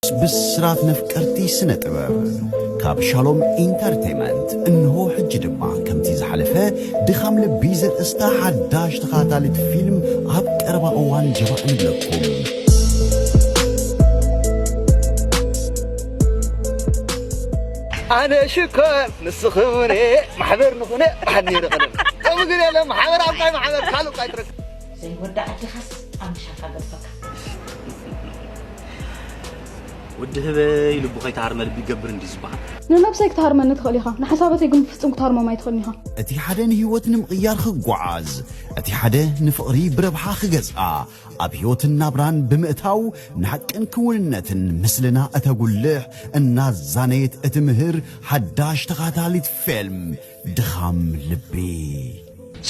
ብስራት ነፍቀርቲ ስነ ጥበብ ካብ ሻሎም ኢንተርቴይመንት እንሆ ሕጂ ድማ ከምቲ ዝሓለፈ ድኻም ልቢ ዘርእስታ ሓዳሽ ተኻታሊት ፊልም ኣብ ቀረባ እዋን ጀማዕ ንብለኩም። ኣነ ሽኮር ንስኽምነ ማሕበር ንኹነ ብሓድ ነይረ ቀደም ከምኡ ግን የለ ማሕበር ኣብቃይ ማሕበር ካልእ ቃይ ትረክ ዘይወዳእ ኣዴኻስ ጣምሻ ካገበካ። ወዲ ህበይ ልቡ ከይተሃርመ ልቢ ይገብር እንዲ ዝበሃል። ንነብሰይ ክትሃርመኒ ትኽእል ኢኻ፣ ንሓሳባተይ ግን ብፍጹም ክትሃርሞም ኣይትኽእልን ኢኻ። እቲ ሓደ ንህይወት ንምቕያር ክጓዓዝ፣ እቲ ሓደ ንፍቕሪ ብረብሓ ክገዝኣ፣ ኣብ ህይወትን ናብራን ብምእታው ንሓቅን ክውንነትን ምስልና እተጉልሕ እናዛነየት እትምህር ሓዳሽ ተኻታሊት ፌልም ድኻም ልቢ።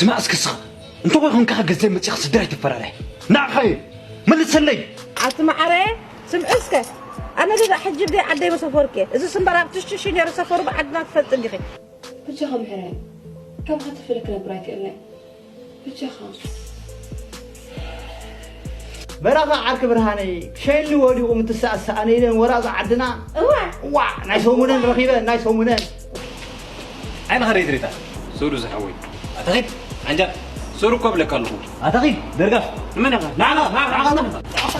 ስማዕ እስኪ እስኻ እንተኾይ ኾንካ ገንዘብ መፂኻ ስድራይ ትፈራርሕ ንዓኻ እየ መልሰለይ ኣቲ መዓረ ስምዒ እስከ ኣነ ደዳ ሕጂ ብደይ ዓደይ መሰፈርክ እዚ ስምበር ኣብ ትሽትሽ ነሩ ሰፈሩ ብዓድና ትፈልጥ እንዲኺ ብቻኻ ምሕረኒ። ከምኻ ትፍለ ክነብር ኣይክእልናይ። ብቻኻ። በራኻ ዓርኪ ብርሃነይ ክሸይኒ ወዲቑ ምትሳእ ሰኣነ ኢለን ወራዛ ዓድና እዋ ዋ ናይ ሰሙነን ረኺበ ናይ ሰሙነን ዓይንኻ ደይትሪታ ሱሩ ዝሓወይ ኣተኺድ ዓንጃል ሱሩ እኮ ብለካ ኣለኹ ኣተኺድ ደርጋፍ ንመን ኢኻ ንዓኻ ንዓኻ ንዓኻ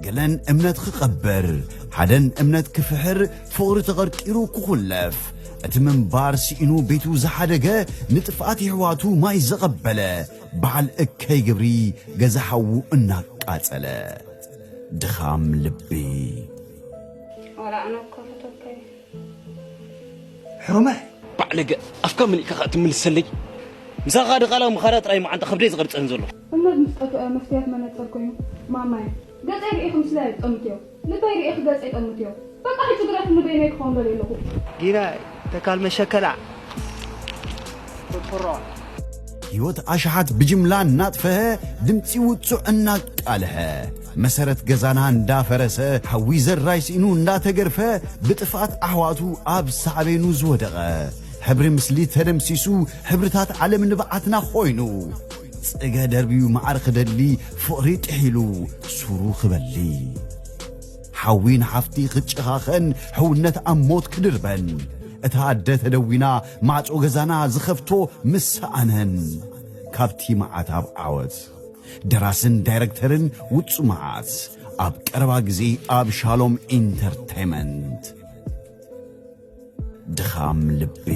ገለን እምነት ክቐብር፣ ሓደን እምነት ክፍሕር፣ ፍቕሪ ተቐርቂሩ ክኹለፍ፣ እቲ ምንባር ስኢኑ ቤቱ ዝሓደገ፣ ንጥፍኣት የሕዋቱ ማይ ዘቐበለ፣ በዓል እከይ ግብሪ ገዛ ሓዉ እናቃጸለ። ድኻም ልቢ። ዋላ ኣነ እኮ ፈተውካዮ። ሕሩመ ባዕለገ ኣፍካ መሊእካ ከኣ ትምልሰለይ ምሳኻ ድቓላ ምኻዳ ጥራይ መዓንጣ ከብደይ ዝቐርጸን ዘሎ እምነት ምስ ጠፍአ መስትያት መነጸር ኮይኑ ማማየ ገጸይ ርኢኺ ምስለይ ኣይትጠምትዮ ልበይ ርኢኺ ገጸይ ጠምትዮ በቃ ሕጂ ግደፍኒ በይነይ ክኸውን ደልየ ኣለኹ ጊናይ ተካል መሸከላ ህይወት ኣሽሓት ብጅምላ እናጥፈሀ ድምፂ ውፁዕ እናቃልሐ መሰረት ገዛና እንዳፈረሰ ሓዊ ዘራይ ስኢኑ እንዳተገርፈ ብጥፍኣት ኣሕዋቱ ኣብ ሳዕቤኑ ዝወደቐ ሕብሪ ምስሊ ተደምሲሱ ሕብርታት ዓለም ንብዓትና ኮይኑ ጽገ ደርብዩ መዓር ክደሊ ፍቕሪ ጥሒሉ ሱሩ ክበሊ ሓዊ ንሓፍቲ ክጨኻኸን ሕውነት ኣብ ሞት ክድርበን እታ ኣደ ተደዊና ማዕጾ ገዛና ዝኸፍቶ ምስ ሰኣነን ካብቲ መዓት ኣብ ዓወት ደራስን ዳይረክተርን ውጹ መዓት ኣብ ቀረባ ግዜ ኣብ ሻሎም ኢንተርቴይመንት ድኻም ልቢ